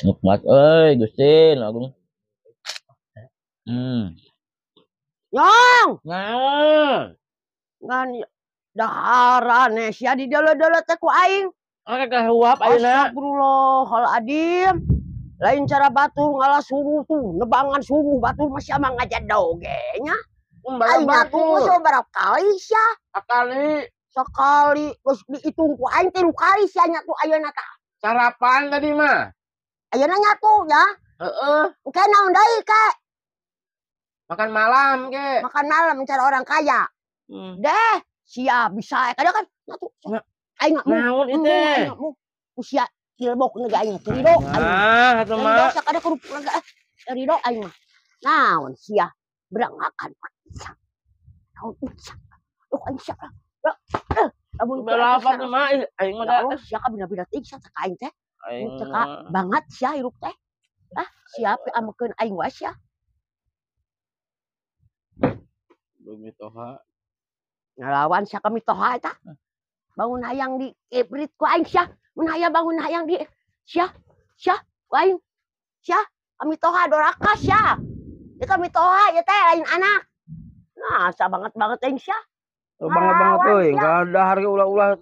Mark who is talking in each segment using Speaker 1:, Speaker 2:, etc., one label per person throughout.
Speaker 1: Nikmat euy Gusti Agung.
Speaker 2: Nyong.
Speaker 1: Naon?
Speaker 2: Ngan daharan sia di deuleu-deuleu teh ku aing.
Speaker 1: Oke kahuap ayeuna.
Speaker 2: Astagfirullahaladzim. Lain cara batur ngalah suruh tuh, nebangan suruh batur mah sia mah ngajedog ge nya. Aing nyatu geus berapa kali sia?
Speaker 1: Sekali.
Speaker 2: Sekali geus dihitung ku aing 3 kali sia nyatu ayeuna tah.
Speaker 1: Sarapan tadi mah.
Speaker 2: Ayeuna nyatu nya.
Speaker 1: Heeh.
Speaker 2: Engke naon deui ke?
Speaker 1: Makan malam ke.
Speaker 2: Makan malam cara orang kaya. Deh, sia bisa kadang kan nyatu. Aing mah
Speaker 1: naon ieu teh?
Speaker 2: Aing mah usia cilbok ge aing ridho aing.
Speaker 1: Ah, atuh mah.
Speaker 2: Ridho sakada kerupuk ge ridho aing mah. Naon sia berangakan sia. Naon sia. Duh aing sia. Lamun
Speaker 1: balapan mah aing mah
Speaker 2: da. Sia ka bina-bina teuing sia cek aing teh.
Speaker 1: Aing
Speaker 2: cek banget sia hirup teh. Ah, sia amekeun aing wae sia.
Speaker 1: Mitoha.
Speaker 2: Ngalawan sia ka mitoha eta. Bangun hayang di kibrit ku aing sia. Mun hayang bangun hayang di sia sia ku aing. Sia kami toha doraka sia. Ieu kami toha ieu teh lain anak. Nah, asa banget-banget aing sia.
Speaker 1: Banget-banget euy, enggak ada harga ulah-ulah.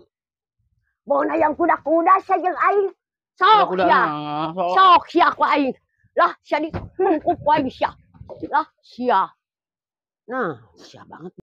Speaker 2: Bangun hayang kuda-kuda sia jeung aing. Sok sia. Sok sia ku aing. Lah sia di ku aing sia. Lah sia. Nah, sia banget.